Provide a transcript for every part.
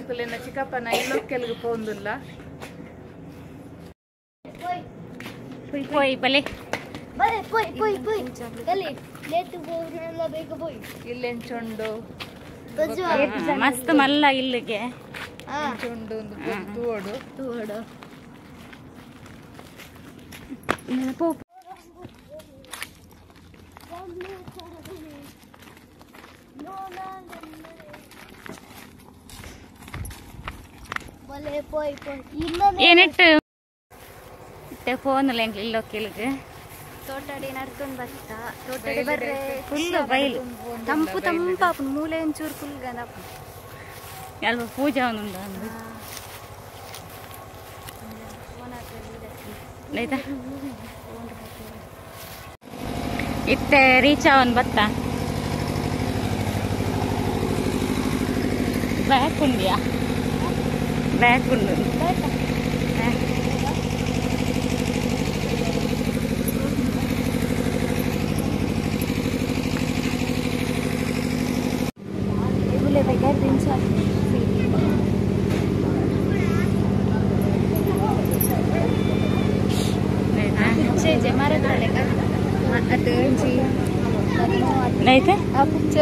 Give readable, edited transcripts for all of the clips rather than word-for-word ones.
ಎಂಕುಲೆನ ಚಿಕ್ಕಪ್ಪನ ಇಲ್ಲೊಕ್ಕೆಲ್ಗೆ ಪೋಂದುಲ್ಲ ಪೋಯ್ ಬಲೆ ಬಲೆ ಪೋಯ್ ಪೋಯ್ ಪೋಯ್ ಬಲೆ ಲೇಟ್ ಪೋವರೆಲ್ಲ ಬೇಗ ಪೋಯ್ ಇಲ್ಲೆಂಚೊಂಡು ಮಸ್ತ್ ಮಲ್ಲ ಇಲ್ಲಿಗೆ ಚೊಂಡು ಒಂದು ತೂವಡು ತೂವಡು ಏನಿಟ್ಟು ಫೋನ್ ಇಲ್ಲೊಕ್ಕೆಲ್ಗೆ ತೋಟಡೆ ನಡ್ಕೊಂಡು ಬರ್ತಾ ತೋಟಡೆ ಬರ್ರೆ ಫುಲ್ ಬೈಲು ತಂಪು ತಂಪಾಪು ಮೂಲೆ ಒಂಚೂರು ಫುಲ್ ಗಂದಪ್ಪ ಅಲ್ಪ ಪೂಜೆ ಉಂಡು ಆಯ್ತಾ ಇತ್ತೆ ರೀಚ್ ಅವನ್ ಬತ್ತ ಬ್ಯಾಕ್ ಉಂಡಿಯಾ ಬ್ಯಾಕ್ ಉಂಡು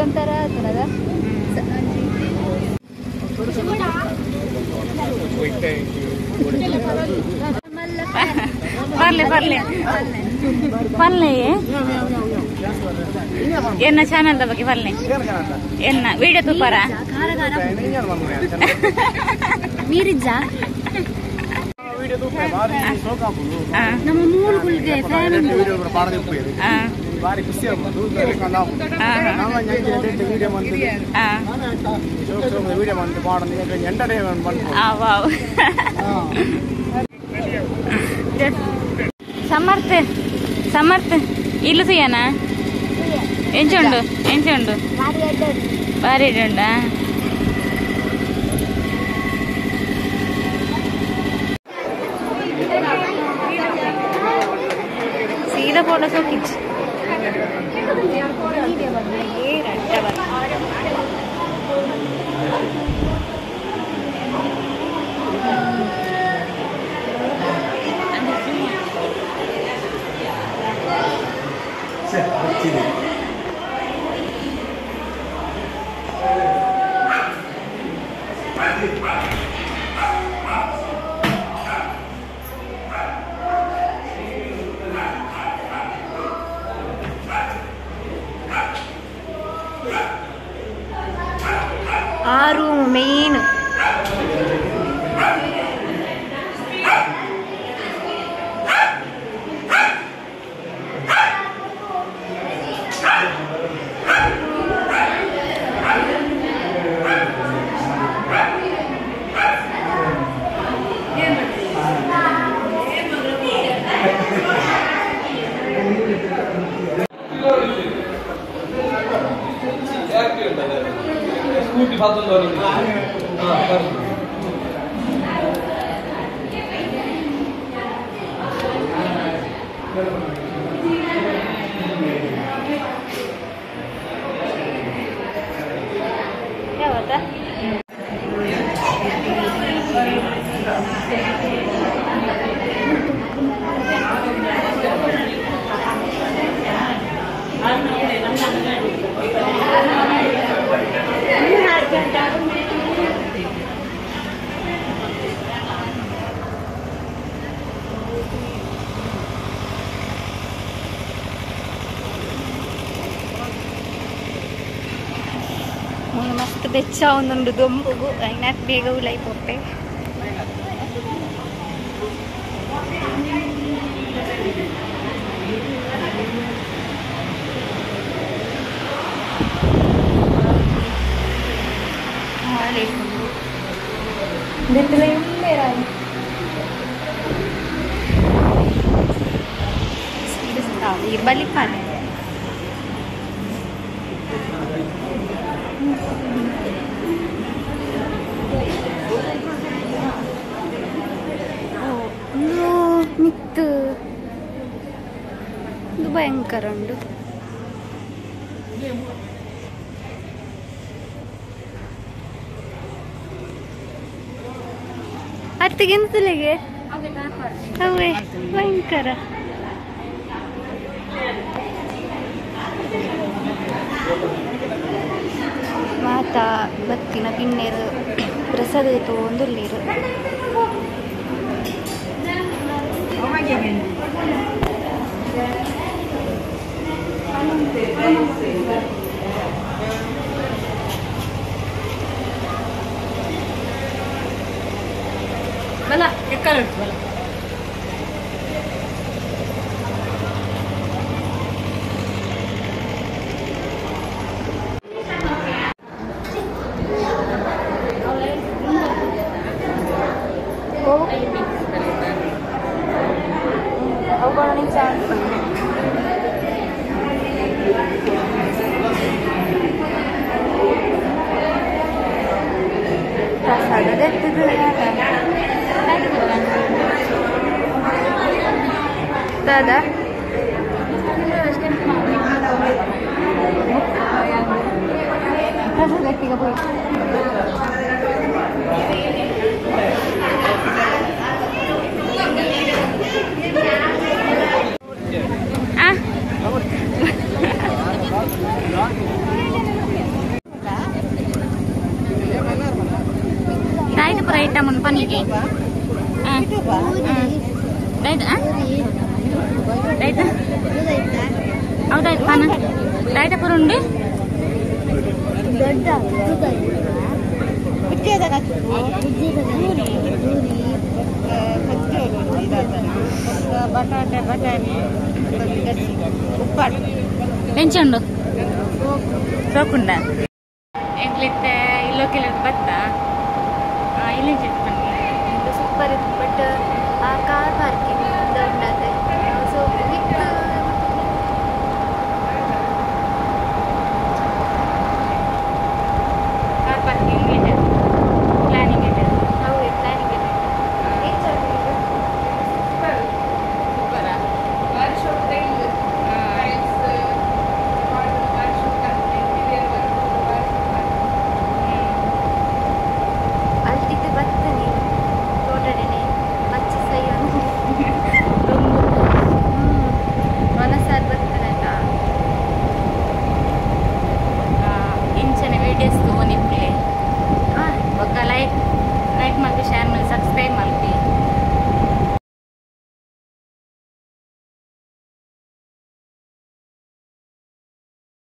ಒಂಥರ ಆತನದ ಬರ್ಲೆ ಬರ್ಲೆ ಪಲ್ಲೆ ಎನ್ನ ಚಾನಲ್ದ ಬಗ್ಗೆ ಪಲ್ಲೆ ಎನ್ನ ವಿಡಿಯೋ ತುಪ್ಪಾರ ಮೀರಿಜ್ಜಾ ನಮ್ಮ ಮೂಲ ಬಾರಿ ಖುಷಿ ವಿಡಿಯೋ ಸಮರ್ಥ ಸಮರ್ಥ ಇಲ್ಲು ಸುಯ್ಯನ ಎಂಚುಂಡು ಎಂಚುಂಡು ಬಾರಿ ಉಂಡಾ ಸೀದಾ ಫೋಟೋ ಸೋಕಿಚ್ಚು ಆ ರೂಮ್ ಮೇನ್ ಸ್ಕೂಟಿ ಯಾವತ್ತಾ ಮಸ್ತ್ ಬೆಚ್ಚ ಒಂದೊಂದು ದೊಂಬುಗು ಐನಾಕ್ ಬೇಗ ಉಲೈ ಪೋಪೆ ಬಲಿಪಾನೆ ಮಿತ್ತು ಇದು ಭಯಂಕರ ಉಂಡು. ಅತ್ತಿಗಿಂತಲಿಗೆ ಅವೇ ಭಯಂಕರ. ಮಾತಾ ಬತ್ತಿನ ಬಿನ್ನೇರು ಪ್ರಸಾದ ತೋಂದುಲ್ಲೇರು. ಬಲ ಎಕ್ಕಲು ಬಲ. ದಾದಾ ಐಟಮ್ ಉಂಟು ಪನಿಗೆ. ಹೌದಾಯ್ತು ಪನ ರೈತ ಪುರ ಉಂಡು. ಬಟಾಟೆ ಬಟಾಣಿ ಉಪ್ಪಾಡು ಎಂಚ ಉಂಡು ಸೋಕುಂಡ ಎಂಕ್ಲಿತ್ತೆ ಇಲ್ಲೋಕೆಲ್ಲ ಬತ್ತ ಇಲ್ಲಿ ಸೂಪರ್ ಇತ್ತು. ಬಟ್ ಆ